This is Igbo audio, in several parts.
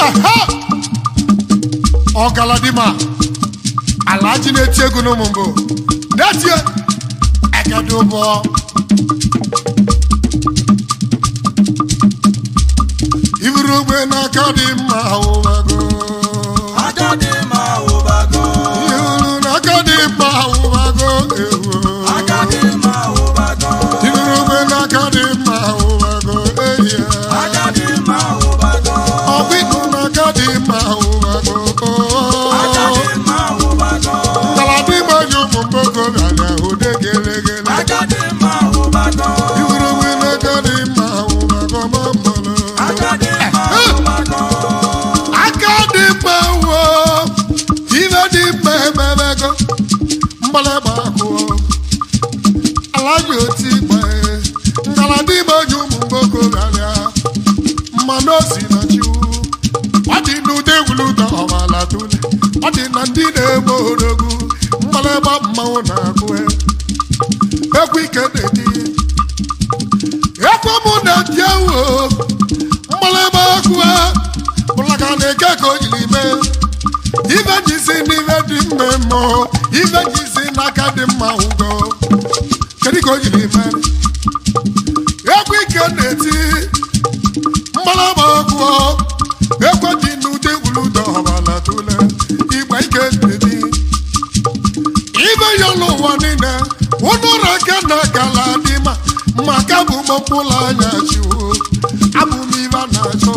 Aha! Ọgaladima Alhaji na-eti egwu n'ụmụ mbụ na-etie egede ụbọ. Iburu ogbe n'aka dị mma ụbago. Aka dị mma ụbago. Iburu n'aka dị mma ụbago ewo. Aka dị mma ụbago. Iburu ogbe n'aka dị mma ụbago eyie. Aka dị mma ụbago. Ọbịbụ n'aka dị mma ụbago. Aka dị mma ụbago. Galadima nye ụmụ mgboko bịara ude gelegele. Aka dị mma ụbago. Iburu ogbe n'aka dị mma ụbago ma mmanụ. Aka dị mma ụbago. Aka dị mma wo, ibe dị mma ememego, mgbalịgba akụọ, ala ji oti gba, ngaladima nye ụmụ mgboko bịara, mmanụ osi na chiwu. Ọ dị n'ụdị egwuludo ọbala tule, ọ dị na ndị na-eme odogwu, mgbalịgba mmanwụ na-akụ egwu ike na-eti. Ekwe mụ na-eti ewu, mgbalịgba akụ ụlaka na-eke ka o jiri mee. Ibe jisi n'ibe dị mma mmụọ, ibe jisi n'aka dị mma ugo. Kedu ka o jiri mee? Egwu ike na-eti mgbalịgba akụ ekwe dị n'ụdị gwuludo ọbala tule igba ike na-eti. Ibe ya n'ụwa niile ụnụrụ aka na akala dị ma maka bụ m mkpụrụ anya chiwo abụ m ibe a na-achọ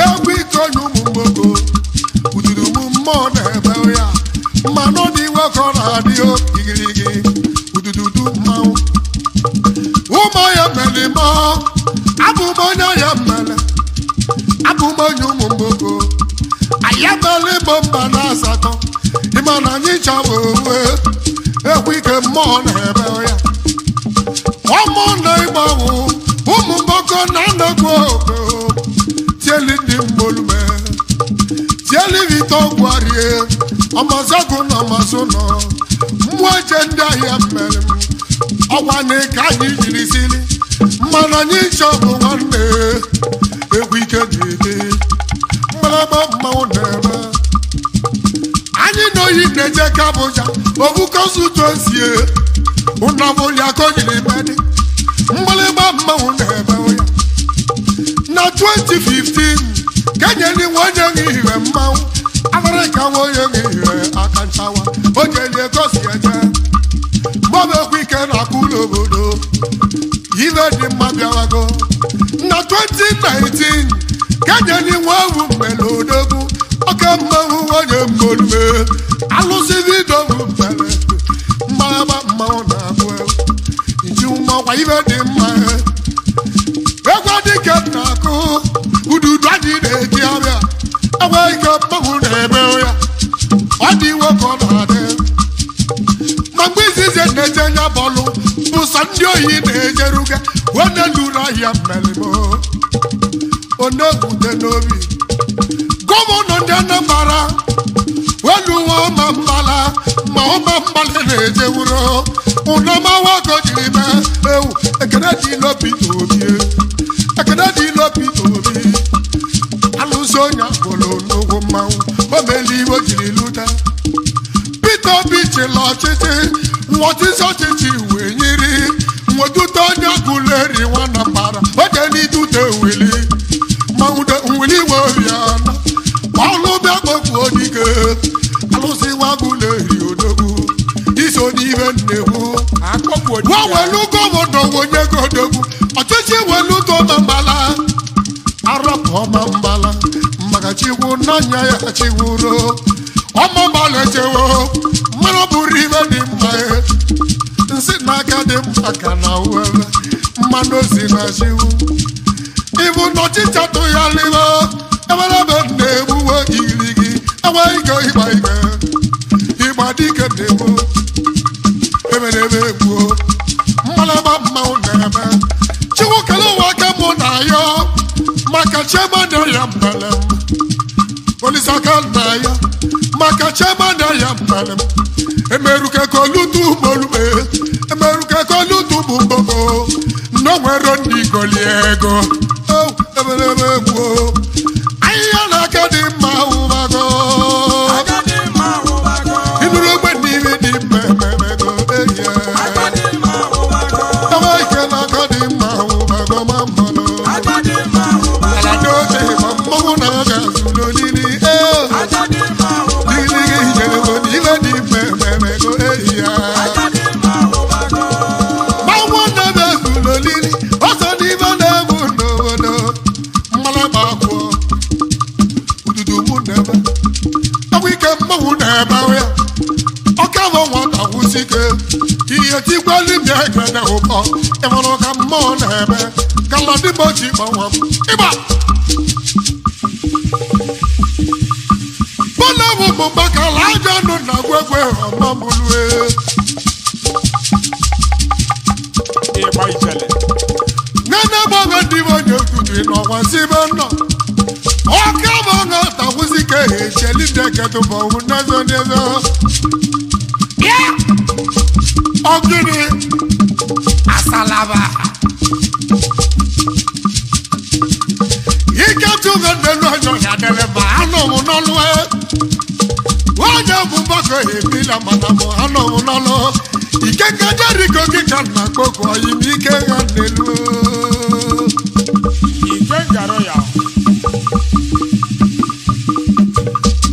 egwu ike onye ụmụ mgboko uduru m mmụọ na-ebe ya mmanụ dị nwoke ọ na-adị igirigi udududu mmanwụ ụmụ ya mere mọ abụ m onye ya mere abụ m onye ụmụ mgboko anyị emela ịbụ mba na asatọ ịma na anyị chọrọ onwe ekwu ike mmụọ na-ebe ya ọmụ na ịgbanwụ ụmụ mgboko na nnekwu ogo tieli ndị mgbolume tieli vito gwarie ọmazagụ na ọmazụ nọ mmụọ eche ndị ahịa mmere m ọgwa na ka anyị jiri sili mmanụ anyị chọbụ nwanne egwu ike na-ete mgbalagba mmanwụ na-eme anyị na oyi na-eje ka Abuja obu kọnsultansie ụnabụlia ka o jiri medi mgbalịgba mmanwụ na-eme ya na 2015 ka enyeli nwa onye nwe ihe mmanwụ Afrịka nwa onye nwe ihe aka nchawa o jelie gosi eje mgbabekwa ike na-akụ ụlọ obodo ibe dị mma bịawago na 2019 ka enyeli nwa ewu mgbele odogwu oke mmanwụ onye mgbolue alụsị bido bụ mgbele mgbagba mmanwụ na-abụ nji ọkwa ibe dị mma egwu dike na-akụ ududu adị na-eti abịa egwe ike mmanwụ na-eme ya ọ dị iwe ka ọ na-adị ma mgbe izizi na-eje nya bọọlụ bụsọ ndị oyi na-ejeruga onye luru ahịa mmerime onegwute n'obi gọvanọ ndị Anambra weluwe ọma mbala ma ọma mbalị na-ejewuro ụnọmawa ka o jiri mee ewu ekene dị n'obi obi ekene dị n'obi obi alụsị onye agbụrụ nnukwu mmanwụ o meli iwe o jiri lute Peter Obi chịrị ọchịchị nwọchịchị ọchịchị wee nyiri nwedute onye gụleri nwanambara oje n'idute wili mmanwụde nwili nwe obiana ọlụ bịa kpọkwuo dike alụsị nwagụleri odogwu iso n'ibe nnekwu Akpọkwu nwa welu gọvanọ wonye gị odogwu ọchịchị welu gọma mbala arọpụ ọma mbala maka chikwu n'anya ya chiwuro ọma mbala echewo mmanụ bụrụ ibe dị mma e. Nsị n'aka dị mma ka na were mmanụ si na chiwu ibu n'ọchịcha tụgharịba eberebe na-egbuwe igirigi enweghị ike ịgba ike ịgba dike na-egbu eberebe egbuo mmalaba mmanwụ na-eme chukwu kele ụwa aka mụ na ya maka chemana ya mbele m olisaka na ya maka chemana ya mbele m emeruke kolutu molume emeruke kolutu bụ mbogo na o nwere ndị goli ego. Oh, eberebe egbuo ahịhịa. Mmanwụ na-ebe ya ọka bụ nwata kwụsị ike ihe tikwalibịa ekene ụkọ ịhụrụ ka mmụọ na-eme galadimochi gbanwe m ịgba. Bọ́lá wo mo maka lájọ́ nù nà gbégbé ọmọ mo lu e. Ịgba ijele. Nene bọ́ngà ndị mo nye tutu n'ọnwa si be nọ. Ọka bọ́ngà takwusi ke echeli ndị ketu bọ̀ wụ n'ezo n'ezo. Ọgịnị asalaba. Ike tụgo n'elu ọjọ ya dịrị ma anọ m n'ọlụ e. Onye bụ mgbakọ ebila mana mụ anọ m n'ọlụ. Ike ka Jeriko gị ka nna kpọkọ ọyị m ike ha n'elu. Ike ngara ya.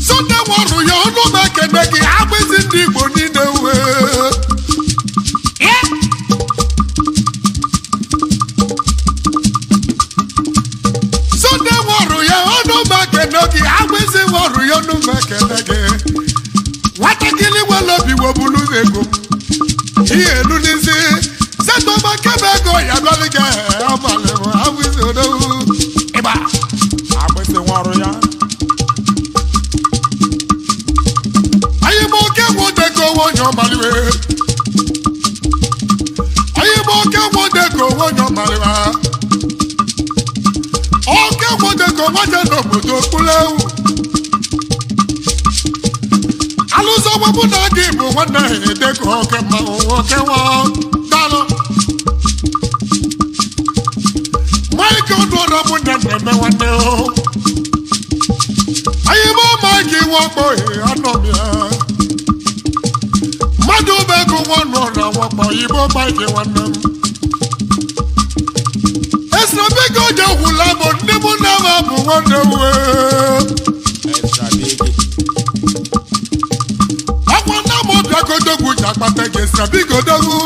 Sọnde nwọrụ ya ọnụ m ekene gị agbịsị ndị Igbo niile wee. Sọnde nwọrụ ya ọnụ m ekene gị agbịsị nwọrụ ya ọnụ m ekene gị. Nwatakịrị nwere obi webulu ego m. Ihe elu n'isi. Setọba kebe ego ya bịalị gị abalị bụ agbịsị odogwu. Ịgba. Agbịsị nwa ọrụ ya. Anyị bụ oke nwodeko nwonye ọmaliwe. Anyị bụ oke nwodeko nwonye ọmaliwe. Oke nwodeko nwaje n'obodo okpuru ewu. Alụsọ wepụ na gị bụ nwanne edeko oke mmanwụ nwoke nwa daalụ. Mike Odora mụ na na-eme nwanne o. Anyị bụ Mike Nwakpo anọ m ya. Mmadụ bụ ego nwanne na Nwakpo Igbo Mike nwanne m. Esrobego je hụla bụ ndị mụ na ha bụ nwanne m wee. Extra big. Ọkwa nna m bịagodogwu ji akpata gị esrabigodogwu.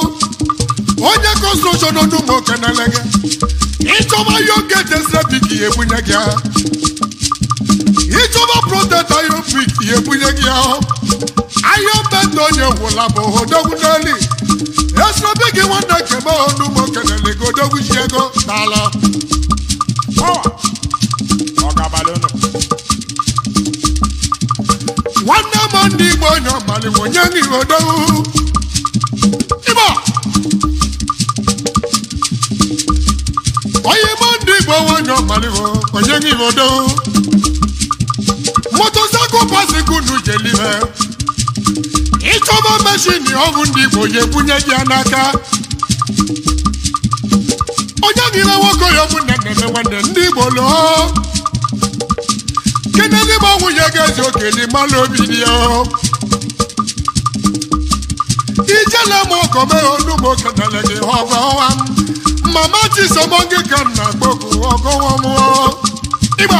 Onye kọnstrọshọn ọnụ m okenele gị. Ịchọba ya oge jesrabik ya ebunye gị ha. Ịchọba protect iron brick ya ebunye gị ha. Iron bed onye gwụla bụ odogwu n'eli. Esrabik nwanne keme ọnụ m okenele gị odogwu ji ego n'ala. Power. Ọ ga-abalị ụnụ. Nwanne m ndị Igbo onye ọmalị onye nri odogwu. Igbo onye m ndị Igbo onye ọmalị onye nri odogwu. Motosaịkụl pasikunu jelibe. Ịchọba meshin ọgwụ ndị Igbo ya ebunye gị ya n'aka. Onye gịre nwoke ya ọbụ na nnene nwanne ndị Igbo lụọ. Kedu n'ime nwunye ga-eji okele mmanụ obi dị ya? Ijele m ọkọ mee onugbo kenele gị ọgọ ọwa m. Mama Chisom gị ka nna gbogbo ọgọwọ m. Ịgba.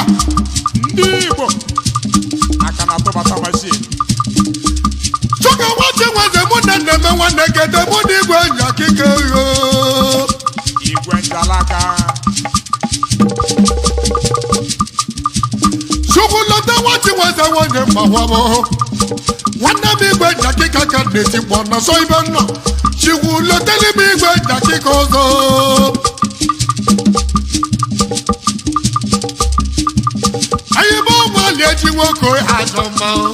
Ndị Igbo. Aka na-atụbata machine. Chọka nwachi nweze mụ na nne m nwanne gede mụ na igwe nya kike yo. Igwe njalaka. Chukwu lọta nwachi nweze nwunye mgbawa m. Nwanne m igwe nya kike ka na-esi mkpọ na sọ ibe nọ. Chukwu lọteli m igwe nya kike ọzọ. Anyị bụ ụmụ eji nwoke azụ mmanwụ.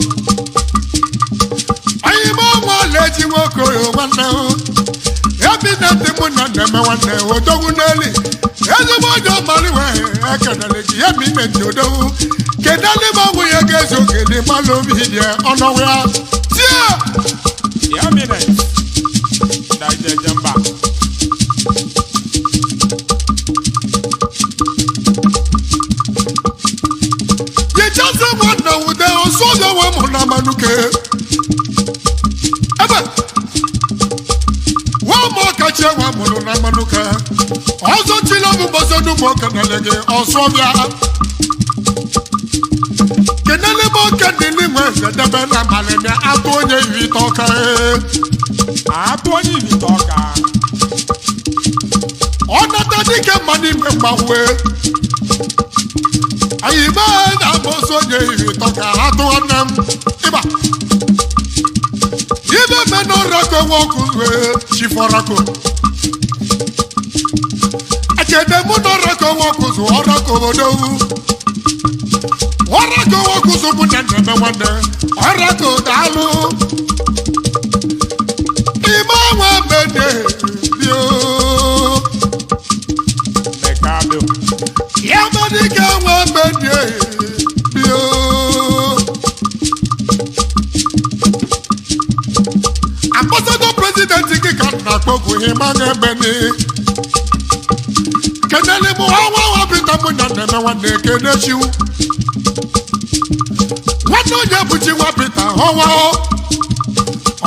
Anyị bụ ụmụ eji nwoke nwanne m. Ebi na ndị mụ na nne m nwanne odogwu n'eli. Ezigbo onye ọmalị wee ekenere gị ebi ime ndị odogwu. Kedu ndị ma nwunye ga-ezu okele mmanụ obi dị ọnụ ya? Tie! The eminent. Ndajeje mba. Yechasị nwanne wude ọsọ ọzọ nwe mụ na manuke. Ebe! Nwa m ọkachi nwa mụrụ na manuke. Ọzọ chila bụ mbọsọ n'ụmụ okenele gị ọsọ bịa. Kenele m oke ndị n'inwe eze debe na abalị atụ onye iri ite ọka. Atụ onye ibite ọka. Ọ nata dike mma n'ime mgbanwe. Anyị mee na mboso onye iri tọka atụ nwanne m ịba. Ibe me n'ọrọkọ nwoke wee chifọrọkọ. Echede mụ n'ọrọkọ nwoke zụ ọrọkọ obodo. Ọrọkọ nwoke zụ mụ na nneme nwanne. Ọrọkọ daalụ. Ime nwa mene bio. Mekado. Ya madike nwa mene bio. Ambassador president gị ka m na-akpọkwu ịma na-emeni. Kenele mụ ọnwa nwa Peter mụ na nneme nwanne Kenechiwu. Nwanne onye bụchi nwa Peter ọnwa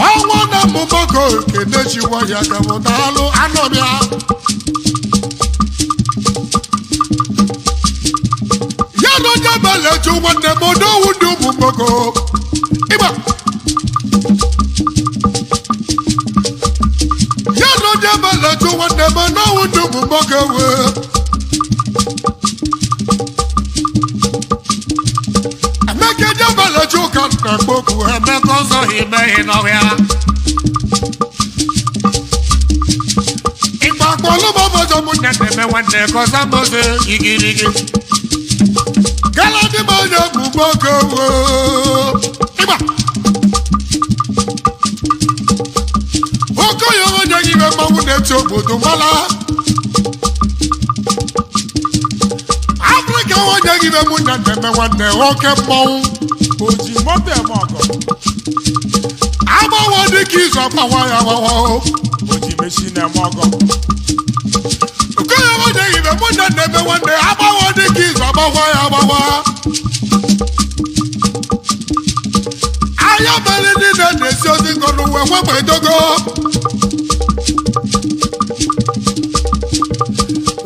ọnwa na mmụmọkọ Kenechiwu ya ka mụ daalụ anọbịa. Ya na onye belechu nwanne m odowu ndị ụmụ mgboko. Ịgba. Ya na onye belechu nwanne m odowu ndị ụmụ mgboko wee. Emeka eje belechu ka nna mgboko Emeka ọzọ imeghị n'ọhịa. Ịgba kpọlụ m ọbọjọ mụ na nne m nwanne kọsa mboze igirigi. Gala dị m onye bụ nwoke woo. Ịgba. Okoye onye ime mmanwụ na-eti obodo mala. Afrịka onye ime mụ na nne nwanne oke mmanwụ. Oji moto eme ọgọ. Agbawo dịka izu agbawa ya agbawa. Oji meshin eme ọgọ. Okoye onye ime mụ na nne nwanne agbawo dịka izu agbawa ya agbawa. Ahịa mere niile na-esi ozi ngọ n'ụwa enwegbe edogo.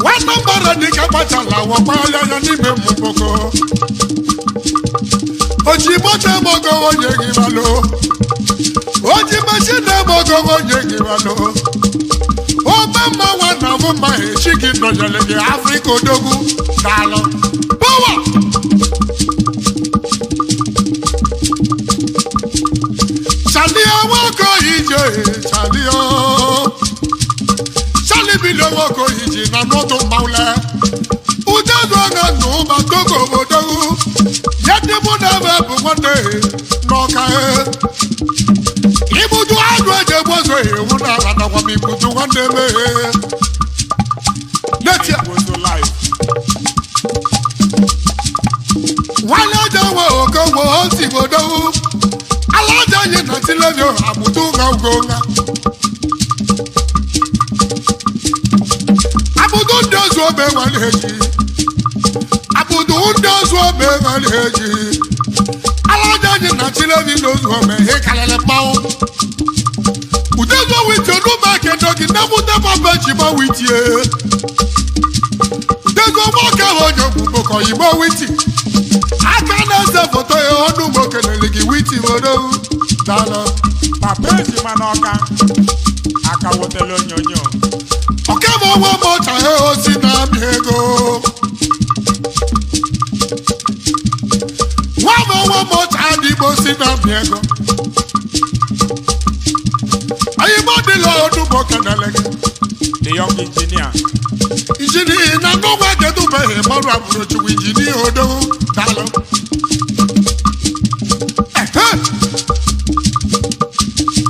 Nwanne mbara dịka kpachala wọkwa ya ya n'ime mmụkpọkọ. Oji moto emogo onye gị malụ. Oji mashin emogo onye gị malụ. Ome mma nwa na mụ mma echi gị nọnyere gị Afrịka odogwu daalụ. Power! Chalie nwoke ije chalie o. Chalie bido nwoke ije na n'otu mmanwụle. Udezu oge na ụba togo obodo. Ya ndị mụ na ebe bụ nwanne n'ọka e. Ibudu agụ eji egbu ọzọ ewu n'ala nakwa m ibudu nwanne m e. N'etie, Woto life. nwanne aja nwe okowo osi obodo. Alaja yi na tilevio abudu nga ugo nga. Abudu ndị ozu obe nwere eji. Abudu ndị ozu obe nwere eji. Alaja yi na tilevi n'ozu ome ịkalịlị mmanwụ. Udezo witi onuma kendo gị nemute papa ji ma witie. Udezo nwoke ahụ onye ogbugbo igbo witi. Aka na-ese foto ya ọnụ mgbe okelele gị witi were daalụ. Papa ejima n'ọka. Aka wotele onyonyo. Ọkẹ́ mọ owó mọ́tà ẹ̀ ó sì náà mi ego. Wọ́n mọ owó mọ́tà àdìgbò sí náà mi ego. Ayíbó nílò ọdún mọ́ kẹ̀dẹ̀lẹ́gẹ̀. The young engineer. Ìjìnì iná tó wá jẹ́dú bẹ̀rẹ̀ mọ́rọ̀ àbúrò chukwu ìjìnì odò dálọ́. Ẹ̀hẹ́!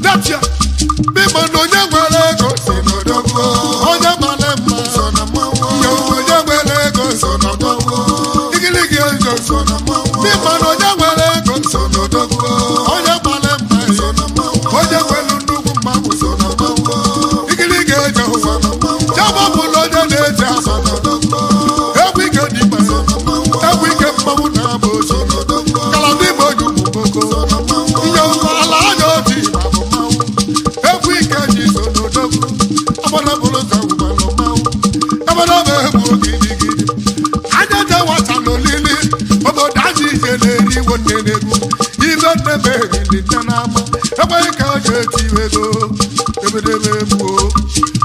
Dẹ́tíà, mímọ ní onye nwere ego si n'odogwu. Onye mara mma so na mmanwụ. Ihe onye nwere ego so na mmanwụ. Igirigi ego so na mmanwụ. Mímọ ní onye nwere ego so n'odogwu. Onye mara mma so na mmanwụ. Onye nwere nnukwu mmanwụ so na mmanwụ. Igirigi ego so na mmanwụ. Chama bụ na onye na-eji asọ na egwu ike dị mkpa. Egwu ike mmanwụ na-abụ otu. Kalaba igbo onye ụmụ mboko. Ihe ala anya oji ịgba bụ mmanwụ. Egwu ike ji so n'odogwu. Agbada bụrụ ụzọ wụbalụ mmanwụ. Agbada bụ egwu gidigidi. Anya je nwata n'olili. Obodo anyị ije na-eri iwo nne n'egwu. Ibe nne m eriri nne n'ama. Ekweghị ka o ji eti ego. Ebedebe egbuo.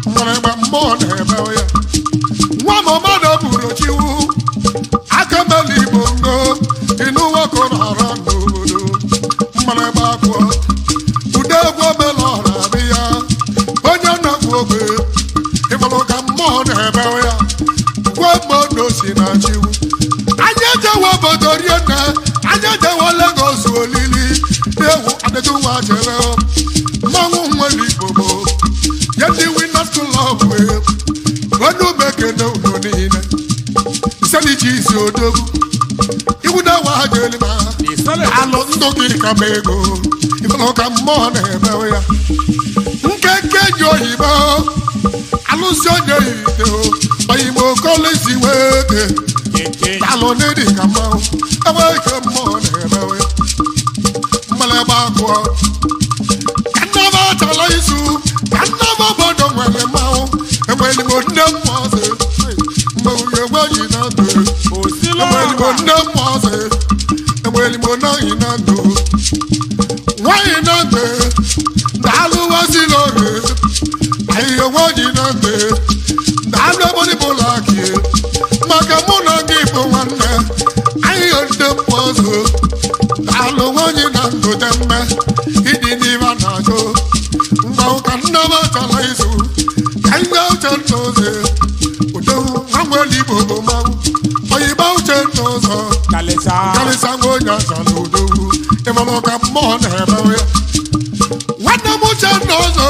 Mgbịrịgba mmụọ na-eme ya. Nwa m mmadụ bụrụ chiwu. Aka mmadụ igbo nwa chere mmanwụ nwere Igbo bụ ya ndị Winners Club onu bekene unu niile isenichi isi odogwu iwude nwa jeli ma Isele. Alụ ndụ gị ka m ego ịfụrụ ka mmụọ na-emewe ya nkenke ji oyibo alụsị onye ite oyigbo kolesi wee ke Keke. alụ n'ịdị ka mmanwụ ebe ike mmụọ na-emewe mmalịgba akụọ ka nnaba achala izu ka nnaba obodo nwere mmanwụ enweligbo nne mmụọ sị mmanwụ ya enweghị na ndụ Osilo enweligbo ọra. nne mmụọ sị enweligbo nọghị na ndụ nwanyị na ndụ daalụwazilore ahịhịa nwaanyị na ndụ daalụ ebonibụlaki maka mụ na gị bụ nwanne ahịhịa ndị mmụọ ọzọ daalụ nwaanyị na ndụ dị mma ịdị n'ime na-achọ mgbanwụ ka nne m achọla izu ka nne uche nna ụzọ udo nwa nwere Igbo bụ mmanwụ oyibo uche nna ụzọ Kalịsa. karịsịa nwa onye ọzọ na odogwu ịmara ka mmụọ na-emewe nwanne m uche nna ọzọ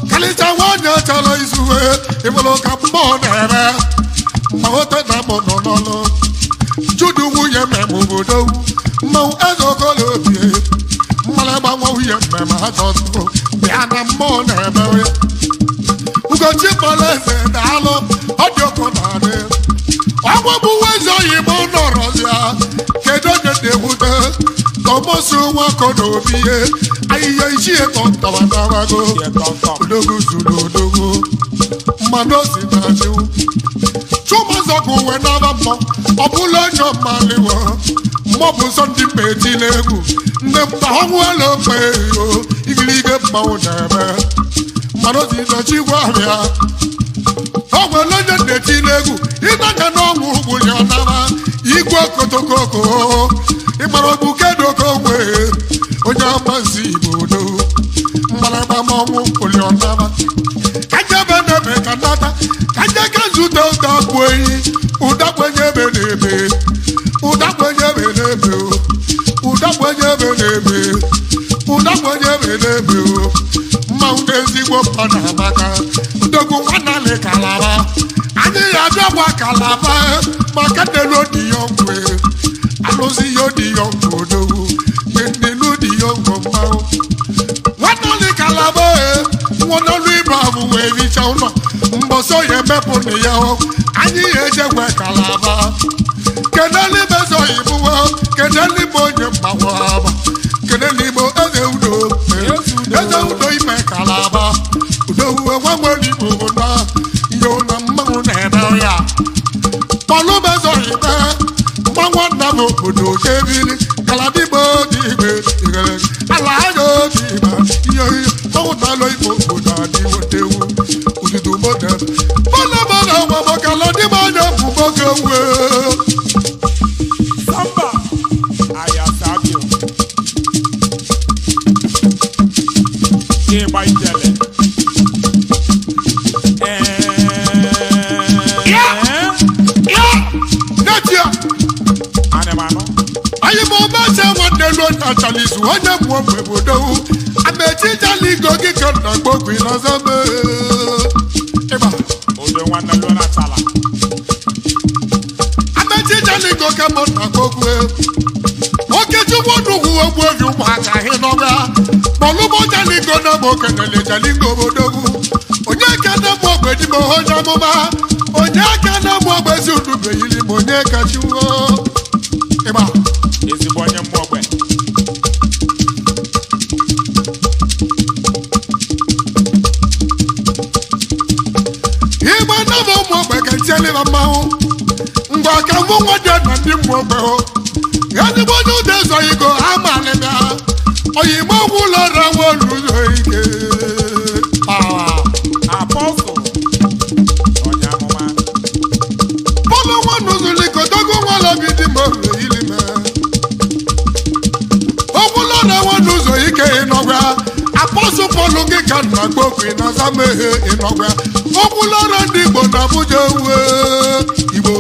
karịsịa nwa onye chọrọ izuwe ịmara ka mmụọ na-eme mmanwụ na mụ nọ n'ọlụ judu nwunye mmemme obodo mmanwụ eze okolobi mmanụ gbanwe nwunye mmemme ajọ ndụ bịa na mmụọ na-emewe ugochi kpọrọ eze daalụ ọ dị ọkụ na-adị ọgwụ bụ eze oyibo nọrọzịa kedu onye na-ewute tọmọsụ nwakọ na obi ihe ahịhịa ichie tọntọbatabago Tie tọmtọm. odogwu zuru odogwu mmanụ osi na chiwu chumazọkụ uwe n'aba mmọ ọ bụla onye ọmaliwo mmọ bụ nsọ ndị mba etila egwu ndị mba ọnwụ ela mgbe o igirige mmanwụ na-eme mmanụ osi na chigwe abịa ọ nwere onye na-eti n'egwu ịnanya n'ọnwụ gbuli ọnara igwe kotokoko ịgbara ogbukedoko nwe onye amansi igbo do mgbaragba mọnwụ gbuli ọnara kajebe n'ebe ka nata kajeke zute ụda bụ eyi ụda kwenye ebe n'ebe ụda kwenye ebe n'ebe o ụda kwenye ebe n'ebe ụda kwenye ebe n'ebe o mmanwụ n'ezigbo mma na amaka ndogwu nwanne kalaba anyị ya abịakwa kalaba maka nnelu dị ya ọgwụ alụzi ya dị ya ọgwụ odogwu nnelu dị ya ọgwụ mmanwụ nwanne kalaba nwọnọlụ ibe ahụ wee richa ụlọ mbọsọ ya emepụ na ya hụ anyị ya ejekwe kalaba kedụ ebe eze oyibo kedụ ebe onye mgbanwe aba kedụ ebe eze udo eze udo ime kalaba udo nwa nwere igbo na ihe na mmanwụ na-eme ya kpọlụ eze oyibo mmanwụ nna m obodo kebiri kaladịgbo dị igbe igere ala anya obi igbe ihe ihe mmanwụ na-alụ igbo obodo adịwo tewu ududu mode bọlụ bọlụ nwa m kaladịgbo anya bụ nwoke wee Samba. Aya sabio. Ịgba ijele. N'ezie, Ana m anụ. anyị ma ọma che nwanne ruo na chalizu onye mụọ mgbe obodo amechijala igo gị ka nna gbogbo ịnọzọ ịgba Odo nwanne luo na chala. amechijala igo ka mụ na gbogbo nwoke chukwu nnukwu ogbu obi ụmụaka hị n'ọbịa kpọlụmọ jalingo na mụ kenele jalingo obodo onye kene mụ ogbe dịbụ onye amụma onye kene mụ ogbe si udubeyili ma onye kachiwo ịgba Ezigbo onye mmụọ ogbe. Igbe nabụ ụmụ ogbe ka ntieleba mmanwụ ngwa ka mụ nwa dị na ndị mmụọ ogbe hụ ezigbo onye ụda ezo igo amalịbịa oyigbo ogwu ụlọ ọrụ nwa olu ụzọ ike Ah. Apọstụl. Onye amụma. Bọ́lá wọn nùzùlì kòtógún wọn lọ́bi tí mo rò yìí lè mẹ́. Ogwu lọ́nà wọn nùzọ̀ ike ịnọgwa. Apọ́sù Pọ̀lù gị ka nna gbogbo ịnọza meghe ịnọgwa. Ogwu lọ́rọ̀ ndị Igbo na Abuja ewe Igbo.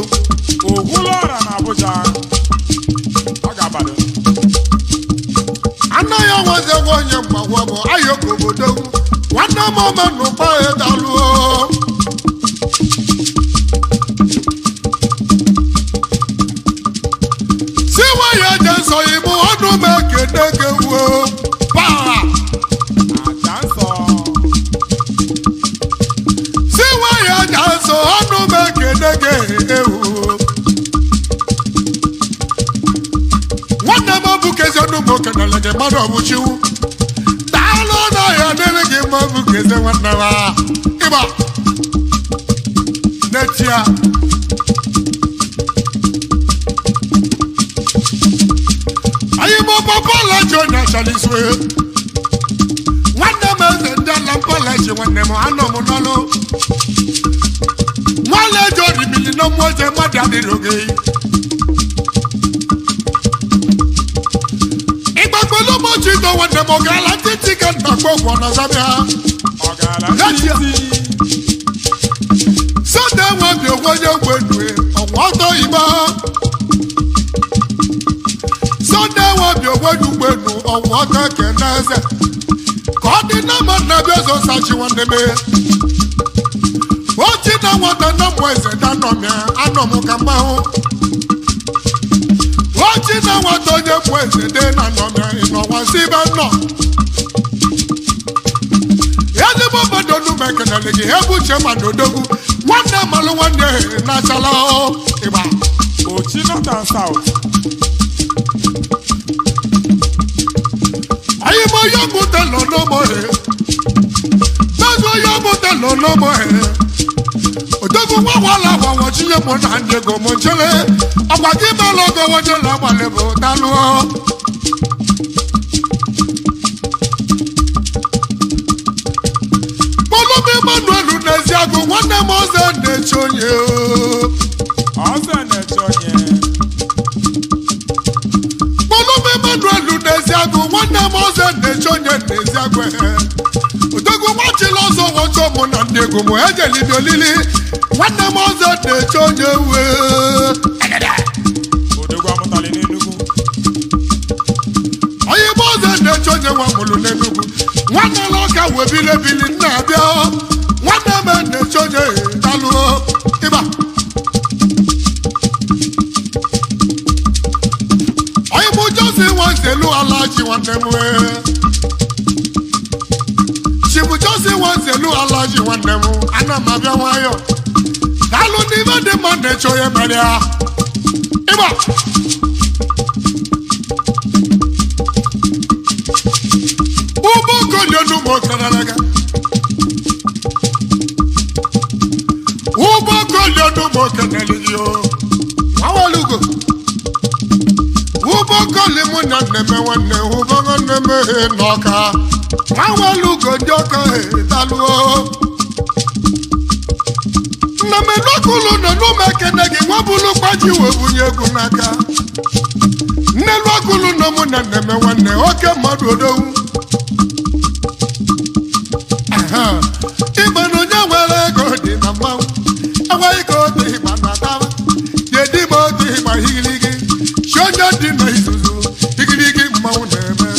Ogwulu ọra na Abuja. Ọ ga-abalị. Anaghị ya nwaze nwa onye mgbagwa bụ ayọkọ obodo nwanne m ome n'ụkpa daluo. Si nwayọ je nsọ ibu ọdụ m ekene gị wuo paa. Aja nsọ. Si nwayọ je nsọ ọdụ m ekene gị ewu. Nwanne m bụ kezi ọdụ m okenele gị mmadụ ọbụchiwu. Daalụ n'ọhịa dịrị gị mma bụ kezi nwanne m a. Ịgba n'echi ya. Anyị bụ papa laji onye achara isue. Nwanne m eze ndị ala mpalachi nwanne m anọ m n'ọlụ. Nwanne eji oribili na mmụọ eze mmadụ adịrị oge. Ịgbagbolu m ochi ito nwanne m ọ gaala ntịntị ka nna gba ọgwụ na Zambia. Ọ gaala N'echi ya. ntị. Sọnde nwa bi onwe onye ngwe nue ọnwa ọtọ igba. Sọnde nwa bi onwe onye ugbe nu ọnwa ọtọ ekene eze. Ka ọ dị na mma nna bịa ọzọ sachi nwanne m. Ochi na nwata na mmụọ eze da nọ m ya anọ m ka mmanwụ. Ochi na nwata onye mmụọ eze dị na nọ m ya ịnọwa si ebe nọ. Ezigbo obodo nu m ekenele gị ebe uche ma na odogwu nwanne malụ nwanne na-achala ịgba. Ochi North and South. Anyị bụ onye ọmụta nọ n'ụmụ he n'oge onye ọmụta nọ n'ụmụ he odogwu nwa nwala agbanwe chinye mụ na ndị ego m nchere ọkwa gị mela ogo wojela agbalị bụ dalụọ. Kpọlụm Emmanuel n'eziagụ nwanne m ọzọ na-eche onye o. Ọzọ na-eche onye. Kpọlụm Emmanuel n'eziagụ nwanne m ọzọ na-eche onye n'eziagụ ehe. Odogwu nwachila ọzọ nwọchọ mụ na ndị egwu m ejelibi olili nwanne m ọzọ na-eche onye wee. Odogwu amụtali n'Enugu. Onye ime ọzọ na-eche onye nwa mụrụ n'Enugwu nwanne m ọka wee bilebili nna abịa nwanne m na-eche onye dalụo ịba. Onye mụ Josi nwanzelu ala ji nwanne m wee. Chibu Josi nwanzelu ala ji nwanne m ana m abịa nwayọ. Daalụ n'ime dị mma na-eche onye mere ya. Ịba. Ụgbọ kolionu m okerere gị. Ụgbọ kolionu m okenere gị o. Nwawalugo. Ụgbọ koli mụ na nne m nwanne ụgbọ nwanne m ehe n'ọka. Nwawalugo ndị ọka edaluo. Nna m enokulu nọ n'ụmụ ekene gị nwa bulu gbaji wee bunye egwu n'aka. Nne lụakulu nọ mụ na nne m nwanne oke mmadụ odogwu. Ịgba na onye nwere ego dị na mmanwụ enweghị ka otu ịgba na ataba jedị ma otu ịgba higirigi chi onye dị na izuzu higirigi mmanwụ na-eme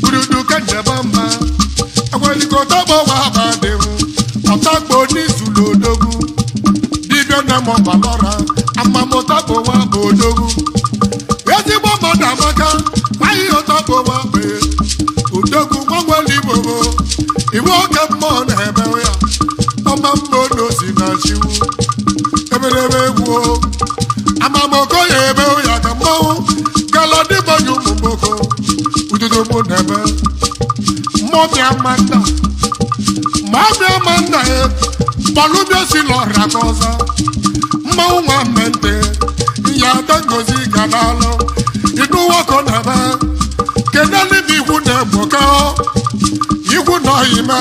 ududu ka njeba mma enweghị ka ọtọgbọ nwa aba dị m ọtagbo n'izulu odogwu dibịa na mọbalọra amamụtagbo nwa bụ odogwu ezigbo mmadụ amaka nwaghị ọtọgbo nwa bụ odogwu nwanwere igbo bụ iwe oke mmụọ na-eme ya ọma mma onosi na chiwu emereme egwu amamoko ya eme ya ka mmanwụ galadịbanye ụmụ mgboko ududo mụ na-eme mmọbịa manda mmọbịa manda ya gbalụbịa si lọra ka ọzọ mmanwụ nwa mmente ya ada ngozi ga n'alụ ịnụ nwoke na-eme kedụ n'ime ikwu na-egboka ikwu na ọyịma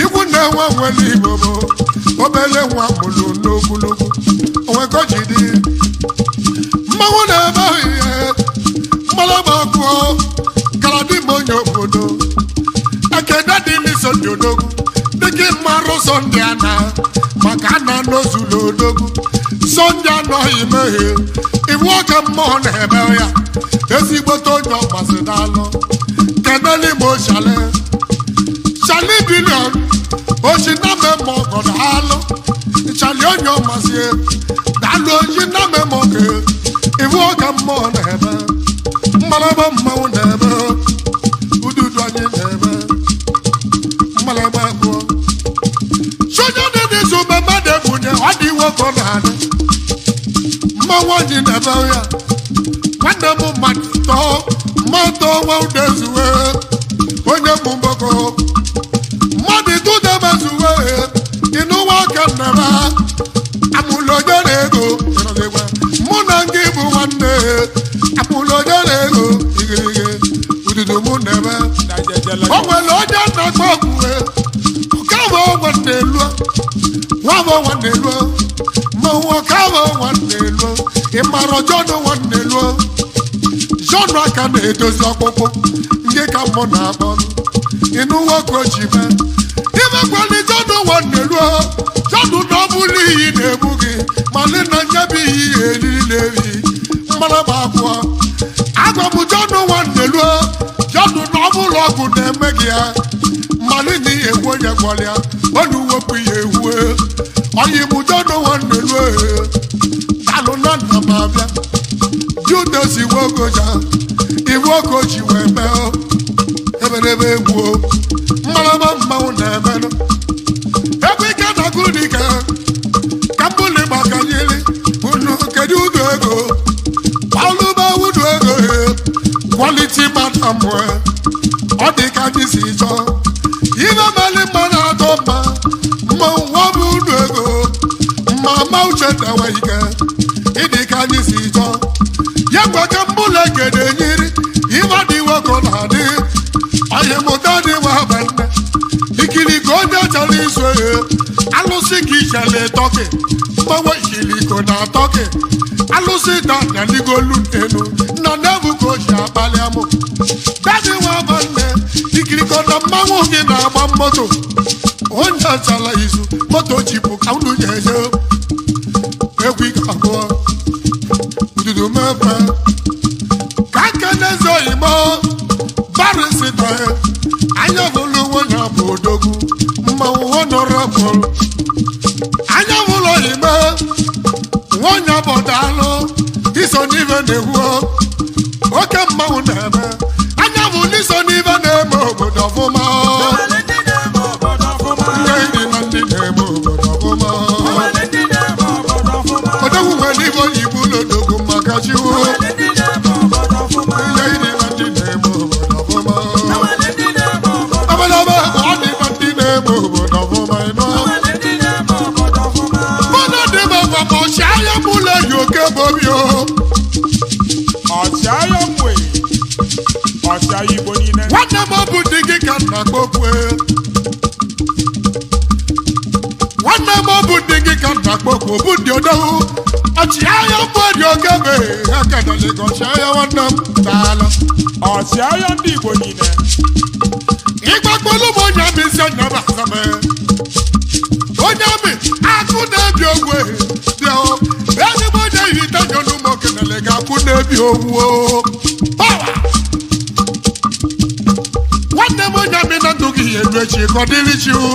ikwu na-enwe nwere igbo bụ obere nwa mụrụ n'ogologo onwekọ ji dị mmanwụ na-eme ihe mgbalagba kụọ galadima onye obodo ekene dị n'iso dị odogwu dịka mmarụ sọnde ana maka ana n'ozulu odogwu sọnde anọghị mehie iwu oke mmụọ na-eme ya ezigbote onye ọgbasi daalụ. Kenele mo ṣàlẹ̀ ṣàlẹ̀ bílíọ̀nù oṣù náà mẹ́mọ́ ọ̀gọ̀dọ̀ àlọ́ ṣàlẹ̀ ọ̀yàn màsí ẹ̀ dàlú oṣù náà mẹ́mọ́ kẹ́ ìwọ ọ̀gá mmọ́ n'ẹ̀bẹ̀ mmalaba mmanwụ n'ẹ̀bẹ̀ ududu anyị n'ẹ̀bẹ̀ mmalaba abụọ soja dị n'izu mmadụ ebunye ọ dị nwoke na-adị mmanwụ anyị n'ebe ya nwanne m mmadụ tọọ mmadụ ọnwa udezuwe onye bụ mgbọkọ mmadụ tụdemezuwe ịnụwa aka nnara amụlụ onye na-ego mụ na ndị bụ nwanne amụlụ onye na-ego igirigi ududo mụ na-eme o nwere onye na-agba ọgwụ ọkabụ nwanne luo nwabụ nwanne luo mmanwụ ọkabụ nwanne luo ịmara jọnụ nwanne luo jọnụ aka na-edozi ọkpụkpụ nke ka mmụ na-akpọ ịnụ nwoke oji mee imekwali jọnụ nwanne luo jọnụ na ọ bụrụ iyi na-egbu gị malị na nyebụ iyi eriri eri mgbalaba akwụọ agwa m jọnụ nwanne luo jọnụ na ọ bụrụ ọgwụ na-eme gị ya mmalị na ihe egwu onye gwọrọ ya onu wepụ ya ewue ọyị m jọnụ nwanne luo dalụ na nna m abịa judas iwokoja iwokoji ji wee mee eberebe egwu mmalaba mmanwụ na-emenụ egwu ike na gụdike ka mbụli gbakanyere unu kedu udu ego ọlụba udu ego kwaliti madam ọ dị ka anyị si chọọ ibe mali mma na-atọ mma mmanwụ ọ bụ udu ego mma uche na-enwe ike ịdị ka anyị si chọọ ya gwa ka mbụla ekene nyiri ibe dị nwoke na-adị onye mụta dị nwa nne ikiri ka onye chọrọ izu ehe alụsị ka ichele tọkị mgbanwe ikiliko na tọkị alụsị da na ligolu elu nna na-ebu ka o ji akpali amụ dadị nwa nne ikiriko na mmanwụ gị na-agba moto onye chala izu moto jipụ ka unu na-eje egwu ike abụọ ududu mepe ka aka n'eze oyimo barisita anya bụlụ nwunye bụ odogwu mmanwụ honorable anya bụlụ oyimo nwunye bụ daalụ iso n'ife na-ekwu oke mmanwụ na-eme anya bụ n'iso n'ife na-eme obodo ọfụma ndị dị na ndị na-eme obodo ọfụma odogwu nwere ibe oyibo ụlọdogwu maka chiwo ndị dị na ndị na-eme obodo ọfụma ọbụlọba ọ dị na ndị na-eme obodo ọfụma ịnọ mmadụ dị m ọgwa ma ọchịagha m ụlọ yi oke bobi o Ọchịagha mwe ọchịagha Igbo niile nwanne m ọ bụ di gị ka nna kpokwe nwanne m ọ bụ di gị ka nna kpokwe bụ ndị odogwu ọchịagha mbụ dị oke be ekedoligo ọchịagha nwanne m daalụ ọchịagha ndị Igbo niile ịgbagbolu m onye amị si onye m azame onye amị akụ na-ebi ogwe bịa o ezigbo onye yite nyonu m okenele ga akụ na-ebi ogwu o pawa nwanne m onye amị na ndụ gị ya elu echi ka ọ dịrị chi o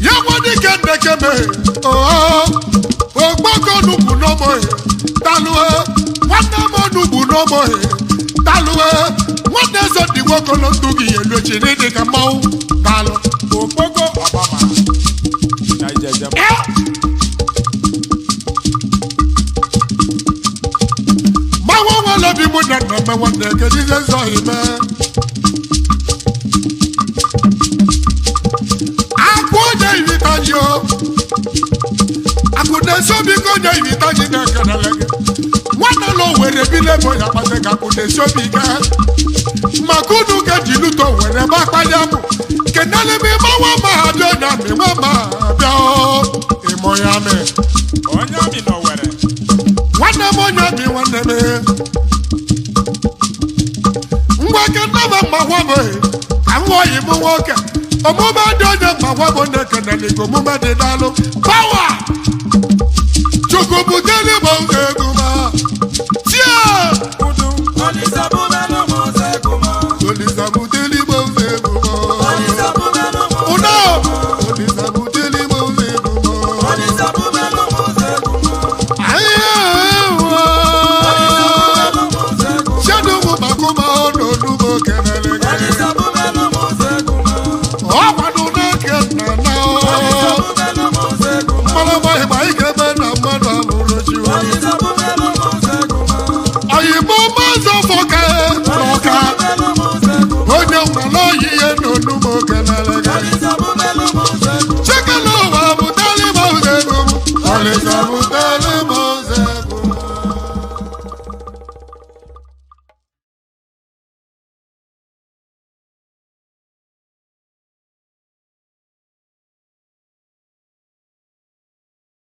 ya nwa dike nnekeme ogboko nugbu n'ọmọhe talue nwanne m onugbu n'ọmọhe talue nwanne eze dị nwoke na ndụ gị ya elu echi n'ịdị ka mmanwụ talụ Okpoko Obama na Ijeje mmanwụ nwere obi mụ na nna m nwanne kedu ihe nzọ ime akụ onye irita ji o akụ na-esi obi ka onye irita ji na-ekenele gị nwanne ụlọ were bile bụ ya kpata ka akụ na-esi obi ike maka unu ka ji luto were ebe akpali amụ kenele m ịgbanwe ma ha bịa onye amị nwa ma ha bịa o ịmụ ya mee onye amị n'Owere nwanne m onye bi nwanne m ngwa kenebe mma gwa m ka m oyi m nwoke omume dị onye mma gwa m na-ekenele ka omume dị n'alụ pawa chukwu butere m oge ego ma tie Udu Olisa Olisa butelu m.